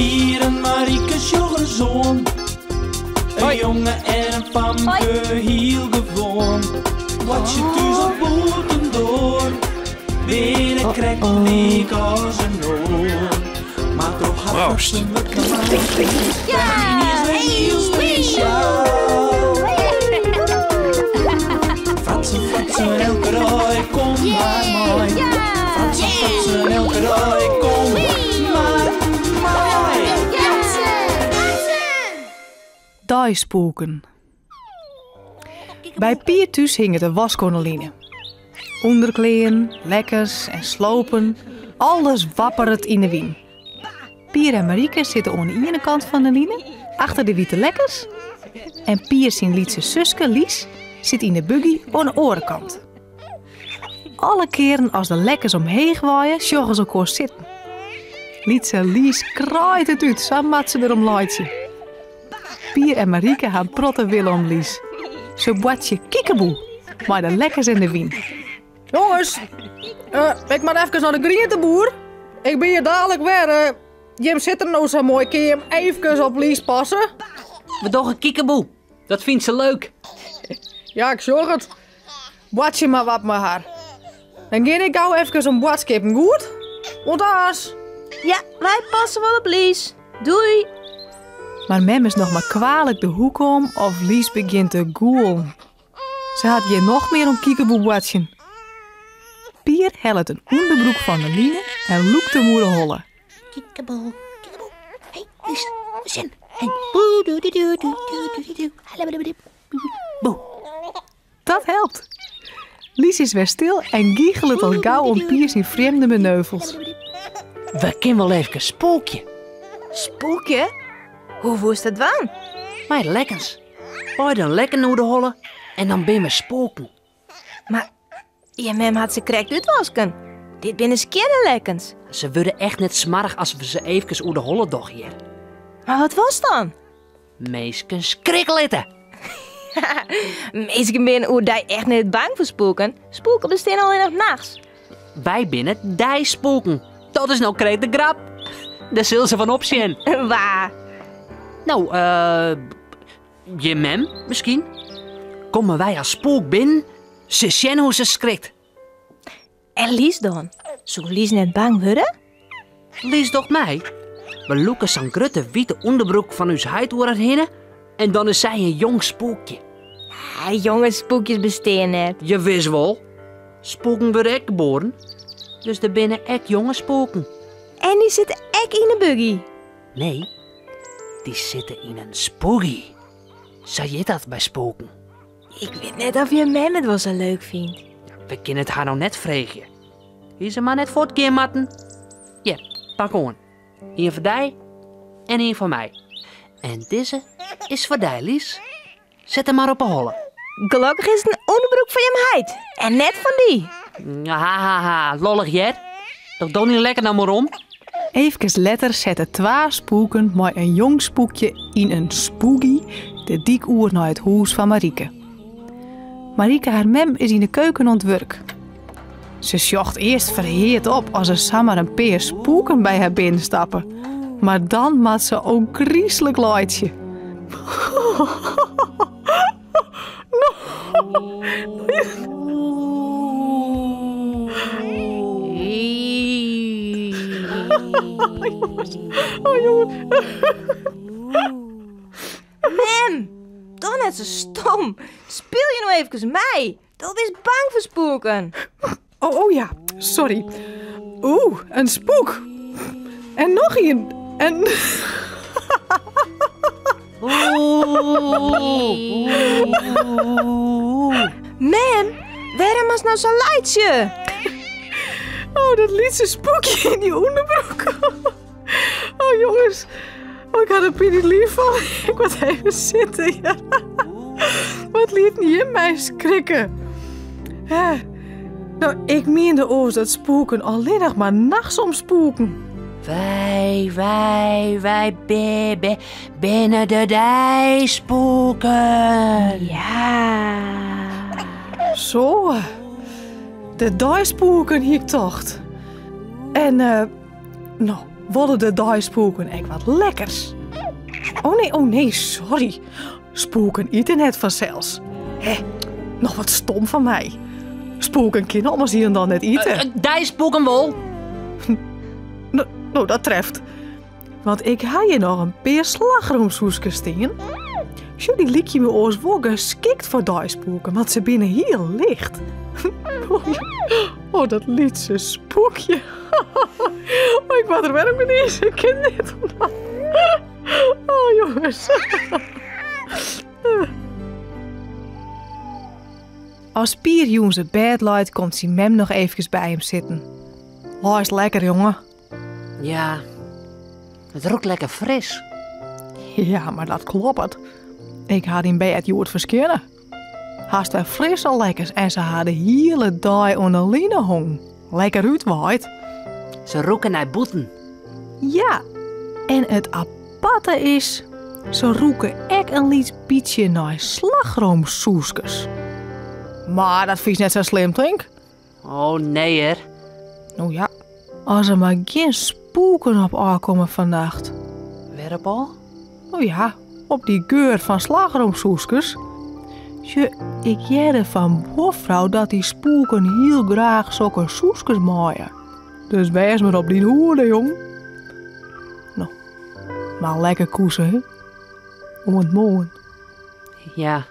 Pier en Marieke sjoch ris oan. In jonge en in famke, hiel gewoan. Boartsje thús of bûtendoar, binne krekt lyk as in oar. Mar troch har Proost. fratsen wurdt de is wer hiel spesjaal. Fratsen, fratsen, elke dei, kom mar mei. Fratsen, fratsen, elke dei, kom mar mei. Deispoeken. By Pier thús hinget de wask oan 'e line. Underklean, lekkens en slopen, alles wapperet yn 'e wyn. Pier en Marieke sitte oan de iene kant fan de line, achter de wite lekkens. En Pier syn lytse suske Lies sit yn de buggy oan de oare kant. Alle kearen as de lekkens omheech waaie, sjogge se elkoar sitten. Lytse Lies kraait it út, sa moat se der om laitsje. Pier en Marieke ha in protte wille om Lies. Se boartsje kiekeboe mei de lekkens en de wyn. Jonges, eh, ik moat efkes nei de grienteboer. Ik bin hjir dadelijk wer. Eh, jim sitte no sa moai, kin jim efkes op Lies passe? We dogge kiekeboe. Dat fynt se leuk. Ja, ik sjoch it. Boartsje mar wat mei har. Dan gean ik gau efkes om boadskippen, goed? Oant aanst. Ja, wy passe wol op Lies. Doei. Mar mem is noch mar kwalik de hoek om of Lies begjint te gûlen. Se hat gjin nocht mear om kiekeboe boartsjen. Pier hellet in ûnderbroek fan de line en lûkt him oer de holle. Kiekeboe, kiekeboe. Hey, Lies, sjen. Hey, boe, doe, doe, doe, doe, doe, doe, doe. Boe. Dat helpt. Lies is wer stil en gichelet al gau om Pier syn frjemde meneuvels. We kin wol efkes spoekje. Spoekje? Hoe woest dat dwaan? Mei de lekkens. Goai de lekken oer de holle en dan binne we spoeken. Mar je mem hat se krekt útwasken. Dit binne skjinne lekkens. Se wurde echt net smarich as we se eefkes oer de holle dogge hjir. Mar wat was dan? Minsken skrik litte. Minsken binne oerdei echt net bang foar spoeken. Spoeken bestean allinnich nachts. Wy binne deispoeken. Dat is no krekt de grap. Dêr sil se fan opsjen. Wa? No, eh, je mem miskien. Komme wy as spoek binnen, se sjen hoe se skrikt. En Lies dan? Soe Lies net bang wurde? Lies docht mei. We lûke sa'n grutte wite ûnderbroek fan ús heit oer har hinne en dan is sy in jong spoekje. Ah, jonge spoekjes bestean net. Jawis wol. Spoeken wurde ek geboren. Dus der binne ek jonge spoeken. En dy sitte ek yn 'e buggy? Nee, dy sitte yn in spoogie. Sa hjit dat by spoeken. Ik wit net of je mem it wol sa leuk fynt. We kinne it har no net freegje. Hie se mar net fuortgean moatten. Hjir, pak oan. Ien foar dy en ien foar my. En dizze is foar dy, Lies. Set him mar op 'e holle. Gelokkich is it in ûnderbroek fan jim heit en net fan dy. Ha, ha, ha, lollich hear. Doch dan dyn lekken dan mar om. Eefkes letter sette twa spoeken mei in jong spoekje yn in spoogie de dyk oer nei it hûs fan Marieke. Marieke har mem is yn de keuken oan it wurk. Se sjocht earst ferheard op as der samar in pear spoeken by har binnenstappe. Mar dan moat se ôfgryslik laitsje. Mem, doch net sa stom. Spylje no eefkes mei. Do bist bang foar spoeken. Oh, oh ja, sorry. Oeh, in spoek. En noch ien. En. Mem, wêrom moatst no sa laitsje? Oh, dat lytse spoekje yn dy ûnderbroek. Oh, jonges. Oh, ik ha der pine yn it liif fan. Ik moat even sitte. Ja. Wat lieten jim my skrikke. Hè. No, ik miende oars dat spoeken allinnich mar nachts omspoeken. Wy, wy, wy be, be, binne de deispoeken. Ja. Zo, de deispoeken hie ik tocht. En, eh, no, Wolle de deispoeken ek wat lekkers? Oh nee, oh nee, sorry. Spoeken ite net fansels. Hè, noch wat stom fan my. Spoeken kinne ommers hielendal net ite. Eh, deispoeken wol. No, no, dat treft. Want ik ha hjir noch in pear slagroomsoeskes stean. Sjoch, dy lykje my oars wol geskikt foar deispoeken, want se binne hiel licht. Oh, dat lytse spoekje. Oh, ik moat der wer om gnize. Ik kin net om dat. Oh, jonges. As Pier jûns op bêd leit, komt syn mem noch eefkes by him sitten. Leist lekker, jonge. Ja, it rûkt lekker fris. Ja, mar dat kloppet. Ik ha dyn bêd hjoed ferskjinne. Hast wer frisse lekkers en se ha de hiele dei oan de line hongen. Lekker útwaaid. Se rûke nei bûten. Ja, en it aparte is, se rûke ek in lyts bytsje nei slagroomsoeskes. Mar dat fynst net sa slim, tink? Oh nee hear. No ja, as der mar gjin spoeken op ôfkomme fannacht. Wêr op ôf? No ja, op dy geur fan slagroomsoeskes. Sjoch, ik hearde fan buorfrou dat dy spoeken hiel graach sokke soeskes meie. Dus wês mar op dyn hoede, jong. No, mar lekker koese, hè? Oant moarn. Ja.